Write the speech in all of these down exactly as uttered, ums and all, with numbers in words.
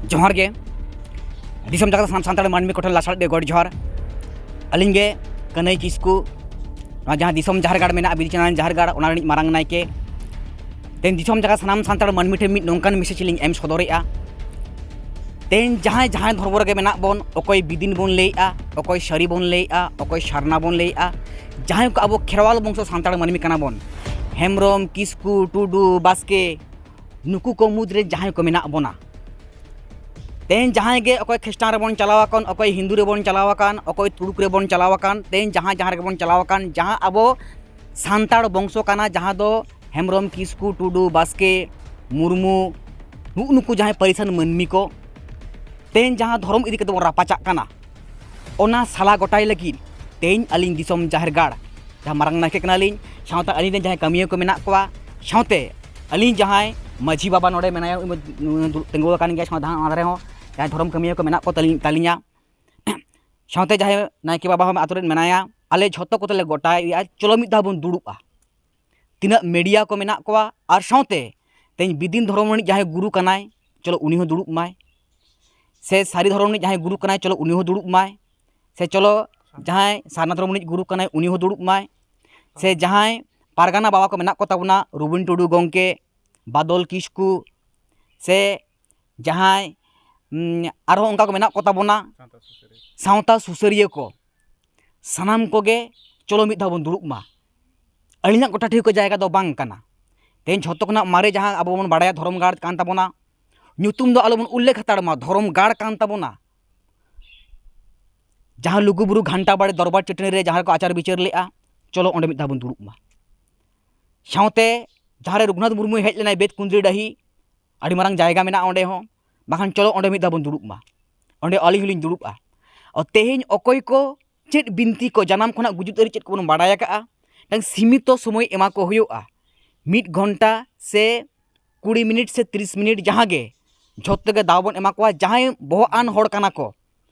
ᱡᱚᱦᱟᱨ ᱜᱮ᱾ ᱫᱤᱥᱚᱢ ᱡᱟᱠᱟᱛ ᱥᱟᱱᱟᱢ ᱥᱟᱱᱛᱟᱲ ᱢᱟᱹᱱᱢᱤ ᱠᱚᱴᱷᱮᱱ ᱞᱟᱥᱟᱲ ᱜᱮ ᱜᱚᱰ ᱡᱚᱦᱟᱨ᱾ ᱟᱹᱞᱤᱧ ᱜᱮ ᱠᱟᱹᱱᱟᱹᱭ ᱠᱤᱥᱠᱩ, ᱱᱚᱣᱟ ᱡᱟᱦᱟᱸ ᱫᱤᱥᱚᱢ ᱡᱟᱦᱮᱨ ᱜᱟᱲ ᱢᱮᱱᱟᱜᱼᱟ, ᱵᱤᱫᱩ ᱪᱟᱸᱫᱟᱱ ᱡᱟᱦᱮᱨ ᱜᱟᱲ, ᱚᱱᱟ ᱨᱤᱱᱤᱡ ᱢᱟᱨᱟᱝ ᱱᱟᱭᱠᱮ᱾ ᱛᱮᱦᱮᱧ ᱫᱤᱥᱚᱢ ᱡᱟᱠᱟᱛ ᱥᱟᱱᱟᱢ ᱥᱟᱱᱛᱟᱲ ᱢᱟᱹᱱᱢᱤ ᱴᱷᱮᱱ ᱢᱤᱫ ᱱᱚᱝᱠᱟᱱ ᱢᱮᱥᱮᱡᱽ ᱞᱤᱧ ᱮᱢ ᱥᱚᱫᱚᱨᱮᱫᱼᱟ᱾ ᱛᱮᱦᱮᱧ ᱡᱟᱦᱟᱸᱭ ᱡᱟᱦᱟᱸᱭ ᱫᱷᱚᱨᱢᱚ ᱨᱮᱜᱮ ᱢᱮᱱᱟᱜ ᱵᱚᱱ, ᱚᱠᱚᱭ ᱵᱤᱫᱤᱱ ᱵᱚᱱ ᱞᱟᱹᱭᱮᱫᱼᱟ, ᱚᱠᱚᱭ ᱥᱟᱹᱨᱤ ᱵᱚᱱ ᱞᱟᱹᱭᱮᱫᱼᱟ, ᱚᱠᱚᱭ ᱥᱟᱨᱱᱟ ᱵᱚᱱ ᱞᱟᱹᱭᱮᱫᱼᱟ, ᱡᱟᱦᱟᱸᱭ ᱠᱚ ᱟᱵᱚ ᱠᱷᱮᱨᱣᱟᱞ ᱵᱚᱝᱥᱚ ᱥᱟᱱᱛᱟᱲ ᱢᱟᱹᱱᱢᱤ ᱠᱟᱱᱟ ᱵᱚᱱ, ᱦᱮᱢᱵᱨᱚᱢ, ᱠᱤᱥᱠᱩ, ᱴᱩᱰᱩ, ᱵᱟᱥᱠᱮ, ᱱᱩᱠᱩ ᱠᱚ ᱢᱩᱫᱽᱨᱮ ᱡᱟᱦᱟᱸᱭ ᱠᱚ ᱢᱮᱱᱟᱜ ᱵᱚᱱᱟ, ᱛᱮᱦᱮᱧ ᱡᱟᱦᱟᱸᱭ ᱜᱮ, ᱚᱠᱚᱭ ᱠᱷᱨᱤᱥᱴᱟᱱ ᱨᱮᱵᱚᱱ ᱪᱟᱞᱟᱣ ᱟᱠᱟᱱ, ᱚᱠᱚᱭ ᱦᱤᱱᱫᱩ ᱨᱮᱵᱚᱱ ᱪᱟᱞᱟᱣ ᱟᱠᱟᱱ, ᱚᱠᱚᱭ ᱛᱩᱲᱩᱠ ᱨᱮᱵᱚᱱ ᱪᱟᱞᱟᱣ ᱟᱠᱟᱱ, ᱛᱮᱦᱮᱧ ᱡᱟᱦᱟᱸ ᱡᱟᱦᱟᱸ ᱨᱮᱜᱮ ᱵᱚᱱ ᱪᱟᱞᱟᱣ ᱟᱠᱟᱱ, ᱡᱟᱦᱟᱸ ᱟᱵᱚ ᱥᱟᱱᱛᱟᱲ ᱵᱚᱝᱥᱚ ᱠᱟᱱᱟ, ᱡᱟᱦᱟᱸ ᱫᱚ ᱦᱮᱢᱵᱨᱚᱢ, ᱠᱤᱥᱠᱩ, ᱴᱩᱰᱩ, ᱵᱟᱥᱠᱮ, ᱢᱩᱨᱢᱩ, ᱱᱩᱜᱼᱩ ᱱᱩᱠᱩ ᱡᱟᱦᱟᱸᱭ ᱯᱟᱹᱨᱤᱥᱟᱱ ᱢᱟᱹᱱᱢᱤ ᱠᱚ ᱛᱮᱦᱮᱧ ᱡᱟᱦᱟᱸ ᱫᱷᱚᱨᱚᱢ ᱤᱫᱤ ᱠᱟᱛᱮ ᱵᱚᱱ ᱨᱟᱯᱟᱪᱟᱜ ᱠᱟᱱᱟ, ᱚᱱᱟ ᱥᱟᱞᱟ ᱜᱚᱴᱟᱭ ᱞᱟᱹᱜᱤᱫ ᱛᱮᱦᱮᱧ ᱟᱹᱞᱤᱧ ᱫᱤᱥᱚᱢ ᱡᱟᱦᱮᱨ ᱜᱟᱲ ᱡᱟᱦᱟᱸ ᱢᱟᱨᱟᱝ ᱱᱟᱭᱠᱮ ᱠᱟᱱᱟᱞᱤᱧ, ᱥᱟᱶᱛᱮ ᱟᱹᱞᱤᱧ ᱨᱮᱱ ᱡᱟᱦᱟᱸᱭ ᱠᱟᱹᱢᱤᱭᱟᱹ ᱠᱚ ᱢᱮᱱᱟᱜ ᱠᱚᱣᱟ, ᱥᱟᱶᱛᱮ ᱟᱹᱞᱤᱧ ᱡᱟᱦᱟᱸᱭ ᱢᱟᱹᱡᱷᱤ ᱵᱟᱵᱟ ᱱᱚᱰᱮ ᱢᱮᱱᱟᱭᱟ, ᱩᱱᱤ ᱢᱟ ᱛᱤᱸᱜᱩ ᱟᱠᱟᱱ ᱜᱮᱭᱟ, ᱥᱟᱶᱛᱮ ᱦᱟᱸᱜ ᱚᱱᱟ ᱫᱷᱟᱨᱮ ᱦᱚᱸ ᱡᱟᱦᱟᱸᱭ ᱫᱷᱚᱨᱚᱢ ᱠᱟᱹᱢᱤᱭᱟᱹ ᱠᱚ ᱢᱮᱱᱟᱜ ᱠᱚ ᱛᱟᱹᱞᱤᱧ, ᱛᱟᱹᱞᱤᱧᱟ, ᱥᱟᱶᱛᱮ ᱡᱟᱦᱟᱸᱭ ᱱᱟᱭᱠᱮ ᱵᱟᱵᱟ ᱦᱚᱸ ᱟᱛᱳ ᱨᱮᱱ ᱢᱮᱱᱟᱭᱟ, ᱟᱞᱮ ᱡᱷᱚᱛᱚ ᱠᱚᱛᱮ ᱞᱮ ᱜᱚᱴᱟᱭᱮᱫᱼᱟ, ᱪᱚᱞᱚ ᱢᱤᱫ ᱫᱷᱟᱣ ᱵᱚᱱ ᱫᱩᱲᱩᱵᱼᱟ᱾ ᱛᱤᱱᱟᱹᱜ ᱢᱤᱰᱤᱭᱟ ᱠᱚ ᱢᱮᱱᱟᱜ ᱠᱚᱣᱟ, ᱟᱨ ᱥᱟᱶᱛᱮ ᱛᱮᱦᱮᱧ ᱵᱤᱫᱤᱱ ᱫᱷᱚᱨᱚᱢ ᱨᱤᱱᱤᱡ ᱡᱟᱦᱟᱸᱭ ᱜᱩᱨᱩ ᱠᱟᱱᱟᱭ, ᱪᱚᱞᱚ ᱩᱱᱤ ᱦᱚᱸ ᱫᱩᱲᱩᱵ ᱢᱟᱭ, ᱥᱮ ᱥᱟᱹᱨᱤ ᱫᱷᱚᱨᱚᱢ ᱨᱤᱱᱤᱡ ᱡᱟᱦᱟᱸᱭ ᱜᱩᱨᱩ ᱠᱟᱱᱟᱭ, ᱪᱚᱞᱚ ᱩᱱᱤ ᱦᱚᱸ ᱫᱩᱲᱩᱵ ᱢᱟᱭ, ᱥᱮ ᱪᱚᱞᱚ ᱡᱟᱦᱟᱸᱭ ᱥᱟᱨᱱᱟ ᱫᱷᱚᱨᱚᱢ ᱨᱤᱱᱤᱡ ᱜᱩᱨᱩ ᱠᱟᱱᱟᱭ, ᱩᱱᱤ ᱦᱚᱸ ᱫᱩᱲᱩᱵ ᱢᱟᱭ, ᱥᱮ ᱡᱟᱦᱟᱸᱭ ᱯᱟᱨᱜᱟᱱᱟ ᱵᱟᱵᱟ ᱠᱚ ᱢᱮᱱᱟᱜ ᱠᱚ ᱛᱟᱵᱚᱱᱟ, ᱨᱚᱵᱤᱱ ᱴᱩᱰᱩ ᱜᱚᱢᱠᱮ, ᱵᱟᱫᱚᱞ ᱠᱤᱥᱠᱩ, ᱥᱮ ᱡᱟᱦᱟᱸᱭ, ᱩᱢ, ᱟᱨᱦᱚᱸ ᱚᱱᱠᱟ ᱠᱚ ᱢᱮᱱᱟᱜ ᱠᱚ ᱛᱟᱵᱚᱱᱟ, ᱥᱟᱶᱛᱟ ᱥᱩᱥᱟᱹᱨᱤᱭᱟᱹ ᱠᱚ, ᱥᱟᱱᱟᱢ ᱠᱚᱜᱮ ᱪᱚᱞᱚ ᱢᱤᱫ ᱫᱷᱟᱣ ᱵᱚᱱ ᱫᱩᱲᱩᱵ ᱢᱟ᱾ ᱟᱹᱞᱤᱧᱟᱜ ᱜᱚᱴᱟ ᱴᱷᱟᱹᱣᱠᱟᱹ ᱡᱟᱭᱜᱟ ᱫᱚ ᱵᱟᱝ ᱠᱟᱱᱟ᱾ ᱛᱮᱦᱮᱧ ᱡᱷᱚᱛᱚ ᱠᱷᱚᱱᱟᱜ ᱢᱟᱨᱮ ᱡᱟᱦᱟᱸ ᱟᱵᱚ ᱵᱚᱱ ᱵᱟᱲᱟᱭᱟ ᱫᱷᱚᱨᱚᱢ ᱜᱟᱲ ᱠᱟᱱ ᱛᱟᱵᱚᱱᱟ, ᱧᱩᱛᱩᱢ ᱫᱚ ᱟᱞᱚᱵᱚᱱ ᱩᱞᱞᱮᱠᱷ ᱦᱟᱛᱟᱲ ᱢᱟ, ᱫᱷᱚᱨᱚᱢ ᱜᱟᱲ ᱠᱟᱱ ᱛᱟᱵᱚᱱᱟ᱾ ᱡᱟᱦᱟᱸ ᱞᱩᱜᱩᱵᱩᱨᱩ ᱜᱷᱟᱱᱴᱟ ᱵᱟᱲᱮ ᱫᱚᱨᱵᱟᱨ ᱪᱟᱹᱴᱟᱹᱱᱤ ᱨᱮ ᱡᱟᱦᱟᱸ ᱨᱮᱠᱚ ᱟᱪᱟᱨ ᱵᱤᱪᱟᱹᱨ ᱞᱮᱫᱼᱟ, ᱪᱚᱞᱚ ᱚᱸᱰᱮ ᱢᱤᱫ ᱫᱷᱟᱣ ᱵᱚᱱ ᱫᱩᱲᱩᱵ ᱢᱟ᱾ ᱥᱟᱶᱛᱮ ᱡᱟᱦᱟᱸ ᱨᱮ ᱨᱚᱜᱷᱩᱱᱟᱛᱷ ᱢᱩᱨᱢᱩᱭ ᱦᱮᱡ ᱞᱮᱱᱟᱭ, ᱵᱮᱛᱠᱩᱸᱫᱽᱨᱤ ᱰᱟᱹᱦᱤ, ᱟᱹᱰᱤ ᱢᱟᱨᱟᱝ ᱡᱟᱭᱜᱟ ᱢᱮᱱᱟᱜᱼᱟ ᱚᱸᱰᱮ ᱦᱚᱸ, ᱵᱟᱠᱷᱟᱱ ᱪᱚᱞᱚ ᱚᱸᱰᱮ ᱢᱤᱫ ᱫᱷᱟᱣ ᱵᱚᱱ ᱫᱩᱲᱩᱵ ᱢᱟ, ᱚᱸᱰᱮ ᱟᱹᱞᱤᱧ ᱦᱚᱸᱞᱤᱧ ᱫᱩᱲᱩᱵᱼᱟ᱾ ᱟᱨ ᱛᱮᱦᱮᱧ ᱚᱠᱚᱭ ᱠᱚ ᱪᱮᱫ ᱵᱤᱱᱛᱤ ᱠᱚ, ᱡᱟᱱᱟᱢ ᱠᱷᱚᱱᱟᱜ ᱜᱩᱡᱩᱜ ᱫᱷᱟᱹᱨᱤᱡ ᱪᱮᱫ ᱠᱚᱵᱚᱱ ᱵᱟᱲᱟᱭ ᱟᱠᱟᱫᱼᱟ, ᱢᱤᱫᱴᱟᱝ ᱥᱤᱢᱤᱛᱚ ᱥᱚᱢᱚᱭ ᱮᱢᱟ ᱠᱚ ᱦᱩᱭᱩᱜᱼᱟ᱾ ᱢᱤᱫ ᱜᱷᱚᱱᱴᱟ ᱥᱮ ᱠᱩᱲᱤ ᱢᱤᱱᱤᱴ ᱥᱮ ᱛᱤᱨᱤᱥ ᱢᱤᱱᱤᱴ, ᱡᱟᱦᱟᱸ ᱜᱮ, ᱡᱷᱚᱛᱚ ᱜᱮ ᱫᱟᱣ ᱵᱚᱱ ᱮᱢᱟ ᱠᱚᱣᱟ, ᱡᱟᱦᱟᱸᱭ ᱵᱚᱦᱚᱜ ᱟᱱ ᱦᱚᱲ ᱠᱟᱱᱟ ᱠᱚ,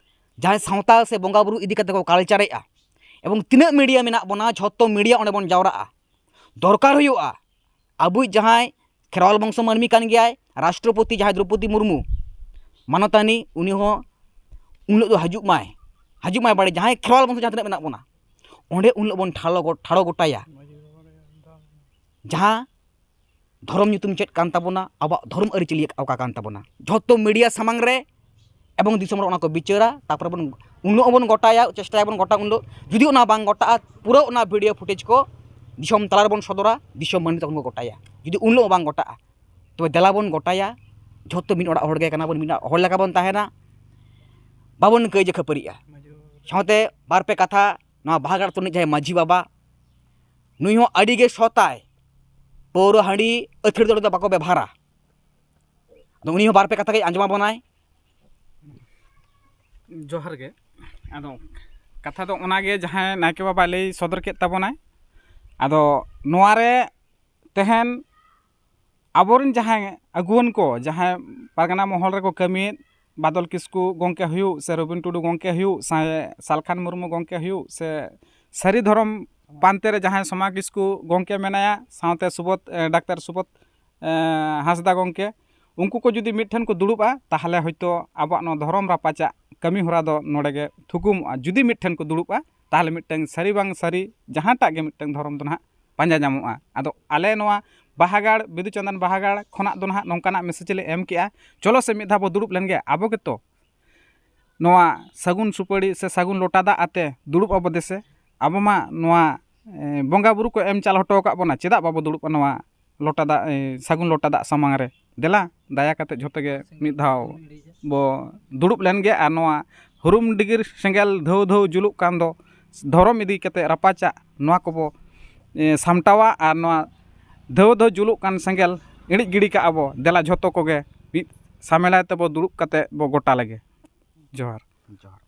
ᱡᱟᱦᱟᱸᱭ ᱥᱟᱶᱛᱟ ᱥᱮ ᱵᱚᱸᱜᱟ ᱵᱩᱨᱩ ᱤᱫᱤ ᱠᱟᱛᱮ ᱠᱚ ᱠᱟᱞᱪᱟᱨᱮᱜᱼᱟ᱾ ᱮᱵᱚᱝ ᱛᱤᱱᱟᱹᱜ ᱢᱤᱰᱤᱭᱟ ᱢᱮᱱᱟᱜ ᱵᱚᱱᱟ, ᱡᱷᱚᱛᱚ ᱢᱤᱰᱤᱭᱟ ᱚᱸᱰᱮ ᱵᱚᱱ ᱡᱟᱣᱨᱟᱜᱼᱟ᱾ ᱫᱚᱨᱠᱟᱨ ᱦᱩᱭᱩᱜᱼᱟ, ᱟᱵᱚᱭᱤᱡ ᱡᱟᱦᱟᱸᱭ ᱠᱷᱮᱨᱣᱟᱞ ᱵᱚᱝᱥᱚ ᱢᱟᱹᱱᱢᱤ ᱠᱟᱱ ᱜᱮᱭᱟᱭ, ᱨᱟᱥᱴᱨᱚᱯᱚᱛᱤ ᱡᱟᱦᱟᱸᱭ ᱫᱨᱚᱯᱚᱫᱤ ᱢᱩᱨᱢᱩ, ᱢᱟᱱᱚᱛᱟᱱᱤ, ᱩᱱᱤ ᱦᱚᱸ ᱩᱱ ᱦᱤᱞᱳᱜ ᱫᱚ ᱦᱤᱡᱩᱜ ᱢᱟᱭ, ᱦᱤᱡᱩᱜ ᱢᱟᱭ ᱵᱟᱲᱮ, ᱡᱟᱦᱟᱸᱭ ᱠᱷᱮᱨᱣᱟᱞ ᱵᱚᱝᱥᱚ ᱡᱟᱦᱟᱸ ᱛᱤᱱᱟᱹᱜ ᱢᱮᱱᱟᱜ ᱵᱚᱱᱟ, ᱚᱸᱰᱮ ᱩᱱ ᱦᱤᱞᱳᱜ ᱵᱚᱱ ᱴᱷᱟᱲᱚ ᱜᱚ-, ᱴᱷᱟᱲᱚ ᱜᱚᱴᱟᱭᱟ᱾ ᱡᱟᱦᱟᱸ ᱫᱷᱚᱨᱚᱢ ᱧᱩᱛᱩᱢ ᱪᱮᱫ ᱠᱟᱱ ᱛᱟᱵᱚᱱᱟ, ᱟᱵᱚᱣᱟᱜ ᱫᱷᱚᱨᱚᱢ ᱟᱹᱨᱤᱪᱟᱹᱞᱤ ᱚᱠᱟ ᱠᱟᱱ ᱛᱟᱵᱚᱱᱟ, ᱡᱷᱚᱛᱚ ᱢᱤᱰᱤᱭᱟ ᱥᱟᱢᱟᱝ ᱨᱮ ᱮᱵᱚᱝ ᱫᱤᱥᱚᱢ ᱨᱮ ᱚᱱᱟ ᱠᱚ ᱵᱤᱪᱟᱹᱨᱟ᱾ ᱛᱟᱨᱯᱚᱨᱮ ᱵᱚᱱ ᱩᱱ ᱦᱤᱞᱳᱜ ᱵᱚᱱ ᱜᱚᱴᱟᱭᱟ, ᱪᱮᱥᱴᱟᱭᱟᱵᱚᱱ ᱜᱚᱴᱟ ᱩᱱ ᱦᱤᱞᱳᱜ᱾ ᱡᱩᱫᱤ ᱚᱱᱟ ᱵᱟᱝ ᱜᱚᱴᱟᱜᱼᱟ, ᱯᱩᱨᱟᱹ ᱚᱱᱟ ᱵᱷᱤᱰᱤᱭᱳ ᱯᱷᱩᱴᱮᱡᱽ ᱠᱚ ᱫᱤᱥᱚᱢ ᱛᱟᱞᱟ ᱨᱮᱵᱚᱱ ᱥᱚᱫᱚᱨᱟ, ᱫᱤᱥᱚᱢ ᱢᱟᱹᱱᱢᱤ ᱛᱚᱠᱷᱚᱱ ᱠᱚ ᱜᱚᱴᱟᱭᱟ᱾ ᱡᱩᱫᱤ ᱩᱱ ᱦᱤᱞᱳᱜ ᱵᱟᱝ ᱜᱚᱴᱟᱜᱼᱟ, ᱛᱚᱵᱮ ᱫᱮᱞᱟ ᱵᱚᱱ ᱜᱚᱴᱟᱭᱟ, ᱡᱷᱚᱛᱚ ᱢᱤᱫ ᱚᱲᱟᱜ ᱦᱚᱲ ᱜᱮ ᱠᱟᱱᱟ ᱵᱚᱱ, ᱢᱤᱫ ᱦᱚᱲ ᱞᱮᱠᱟ ᱵᱚᱱ ᱛᱟᱦᱮᱱᱟ, ᱵᱟᱵᱚᱱ ᱠᱟᱹᱭᱡᱟᱹ ᱠᱷᱟᱹᱯᱟᱹᱨᱤᱜᱼᱟ᱾ ᱥᱟᱶᱛᱮ ᱵᱟᱨ ᱯᱮ ᱠᱟᱛᱷᱟ, ᱱᱚᱣᱟ ᱵᱟᱦᱟᱜᱟᱲ ᱟᱹᱛᱩ ᱨᱤᱱᱤᱡ ᱡᱟᱦᱟᱸᱭ ᱢᱟᱹᱡᱷᱤ ᱵᱟᱵᱟ, ᱱᱩᱭ ᱦᱚᱸ ᱟᱹᱰᱤ ᱜᱮ ᱥᱚᱛᱟᱭ, ᱯᱟᱹᱣᱨᱟᱹ ᱦᱟᱺᱰᱤ ᱟᱹᱛᱷᱟᱹᱲᱤ ᱫᱚ ᱵᱟᱠᱚ ᱵᱮᱵᱷᱟᱨᱟ᱾ ᱟᱫᱚ ᱩᱱᱤ ᱦᱚᱸ ᱵᱟᱨ ᱯᱮ ᱠᱟᱛᱷᱟ ᱜᱮ ᱟᱸᱡᱚᱢ ᱟᱵᱚᱱᱟᱭ᱾ ᱡᱚᱦᱟᱨ ᱜᱮ᱾ ᱟᱫᱚ ᱠᱟᱛᱷᱟ ᱫᱚ ᱚᱱᱟᱜᱮ, ᱡᱟᱦᱟᱸᱭ ᱱᱟᱭᱠᱮ ᱵᱟᱵᱟᱭ ᱞᱟᱹᱭ ᱥᱚᱫᱚᱨ ᱠᱮᱫ ᱛᱟᱵᱚᱱᱟᱭ, ᱟᱫᱚ ᱱᱚᱣᱟ ᱨᱮ ᱛᱮᱦᱮᱧ ᱟᱵᱚᱨᱮᱱ ᱡᱟᱦᱟᱸᱭ ᱟᱹᱜᱩᱣᱟᱹᱱ ᱠᱚ, ᱡᱟᱦᱟᱸᱭ ᱯᱟᱨᱜᱟᱱᱟ ᱢᱚᱦᱚᱞ ᱨᱮᱠᱚ ᱠᱟᱹᱢᱤᱭᱮᱫ, ᱵᱟᱫᱚᱞ ᱠᱤᱥᱠᱩ ᱜᱚᱢᱠᱮ ᱦᱩᱭᱩᱜ ᱥᱮ ᱨᱚᱵᱤᱱ ᱴᱩᱰᱩ ᱜᱚᱢᱠᱮ ᱦᱩᱭᱩᱜ, ᱥᱟᱭ-, ᱥᱟᱞᱠᱷᱟᱱ ᱢᱩᱨᱢᱩ ᱜᱚᱢᱠᱮ ᱦᱩᱭᱩᱜ ᱥᱮ ᱥᱟᱹᱨᱤ ᱫᱷᱚᱨᱚᱢ ᱯᱟᱱᱛᱮ ᱨᱮ ᱡᱟᱦᱟᱸᱭ ᱥᱚᱢᱟ ᱠᱤᱥᱠᱩ ᱜᱚᱢᱠᱮ ᱢᱮᱱᱟᱭᱟ, ᱥᱟᱶᱛᱮ ᱥᱩᱵᱳᱫᱷ, ᱮ, ᱰᱟᱠᱛᱟᱨ ᱥᱩᱵᱳᱫᱷ, ᱮ, ᱦᱟᱸᱥᱫᱟ ᱜᱚᱢᱠᱮ, ᱩᱱᱠᱩ ᱠᱚ ᱡᱩᱫᱤ ᱢᱤᱫ ᱴᱷᱮᱱ ᱠᱚ ᱫᱩᱲᱩᱵᱼᱟ, ᱛᱟᱦᱚᱞᱮ ᱦᱚᱭᱛᱳ ᱟᱵᱚᱣᱟᱜ ᱱᱚᱣᱟ ᱫᱷᱚᱨᱚᱢ ᱨᱟᱯᱟᱪᱟᱜ ᱠᱟᱹᱢᱤ ᱦᱚᱨᱟ ᱫᱚ ᱱᱚᱰᱮ ᱜᱮ ᱛᱷᱩᱠᱩᱢᱚᱜᱼᱟ᱾ ᱡᱩᱫᱤ ᱢᱤᱫ ᱴᱷᱮᱱ ᱠᱚ ᱫᱩᱲᱩᱵᱼᱟ, ᱛᱟᱦᱚᱞᱮ ᱢᱤᱫᱴᱟᱝ ᱥᱟᱹᱨᱤ ᱵᱟᱝ ᱥᱟᱹᱨᱤ ᱡᱟᱦᱟᱸᱴᱟᱜ ᱜᱮ ᱢᱤᱫᱴᱟᱝ ᱫᱷᱚᱨᱚᱢ ᱫᱚ ᱱᱟᱦᱟᱜ ᱯᱟᱸᱡᱟ ᱧᱟᱢᱚᱜᱼᱟ᱾ ᱟᱫᱚ ᱟᱞᱮ ᱱᱚᱣᱟ ᱵᱟᱦᱟᱜᱟᱲ, ᱵᱤᱫᱩ ᱪᱟᱸᱫᱟᱱ ᱵᱟᱦᱟᱜᱟᱲ ᱠᱷᱚᱱᱟᱜ ᱫᱚ ᱱᱟᱦᱟᱜ ᱱᱚᱝᱠᱟᱱᱟᱜ ᱢᱮᱥᱮᱡᱽ ᱞᱮ ᱮᱢ ᱠᱮᱜᱼᱟ, ᱪᱚᱞᱚ ᱥᱮ ᱢᱤᱫ ᱫᱷᱟᱣ ᱵᱚ ᱫᱩᱲᱩᱵ ᱞᱮᱱ ᱜᱮ, ᱟᱵᱚ ᱜᱮᱛᱚ ᱱᱚᱣᱟ ᱥᱟᱹᱜᱩᱱ ᱥᱩᱯᱟᱹᱲᱤ ᱥᱮ ᱥᱟᱹᱜᱩᱱ ᱞᱚᱴᱟ ᱫᱟᱜ ᱟᱛᱮ ᱫᱩᱲᱩᱵ ᱟᱵᱚ ᱫᱮᱥᱮ᱾ ᱟᱵᱚ ᱢᱟ ᱱᱚᱣᱟ, ᱮ, ᱵᱚᱸᱜᱟ ᱵᱩᱨᱩ ᱠᱚ ᱮᱢ ᱪᱟᱞ ᱦᱚᱴᱚ ᱟᱠᱟᱫ ᱵᱚᱱᱟ, ᱪᱮᱫᱟᱜ ᱵᱟᱵᱚ ᱫᱩᱲᱩᱵᱼᱟ ᱱᱚᱣᱟ ᱞᱚᱴᱟ ᱫᱟᱜ, ᱮ, ᱥᱟᱹᱜᱩᱱ ᱞᱚᱴᱟ ᱫᱟᱜ ᱥᱟᱢᱟᱝ ᱨᱮ? ᱫᱮᱞᱟ, ᱫᱟᱭᱟ ᱠᱟᱛᱮ ᱡᱷᱚᱛᱚ ᱜᱮ ᱢᱤᱫ ᱫᱷᱟᱣ ᱵᱚ ᱫᱩᱲᱩᱵ ᱞᱮᱱ ᱜᱮ ᱟᱨ ᱱᱚᱣᱟ ᱦᱩᱨᱩᱢ ᱰᱤᱜᱤᱨ ᱥᱮᱸᱜᱮᱞ ᱫᱷᱟᱹᱣ ᱫᱷᱟᱹᱣ ᱡᱩᱞᱩᱜ ᱠᱟᱱ ᱫᱚ ᱫᱷᱚᱨᱚᱢ ᱤᱫᱤ ᱠᱟᱛᱮ ᱨᱟᱯᱟᱪᱟᱜ, ᱱᱚᱣᱟ ᱠᱚᱵᱚ, ᱮ, ᱥᱟᱢᱴᱟᱣᱟ ᱟᱨ ᱱᱚᱣᱟ ᱫᱷᱟᱹᱣ ᱫᱷᱟᱹᱣ ᱡᱩᱞᱩᱜ ᱠᱟᱱ ᱥᱮᱸᱜᱮᱞ ᱤᱬᱤᱡ ᱜᱤᱰᱤ ᱠᱟᱜᱼᱟ ᱵᱚ᱾ ᱫᱮᱞᱟ ᱡᱷᱚᱛᱚ ᱠᱚᱜᱮ ᱢᱤᱫ ᱥᱟᱢᱮᱞᱟᱭ ᱛᱮᱵᱚ ᱫᱩᱲᱩᱵ ᱠᱟᱛᱮ ᱵᱚ ᱜᱚᱴᱟ ᱞᱮᱜᱮ᱾ ᱡᱚᱦᱟᱨ᱾ ᱡᱚᱦᱟᱨ᱾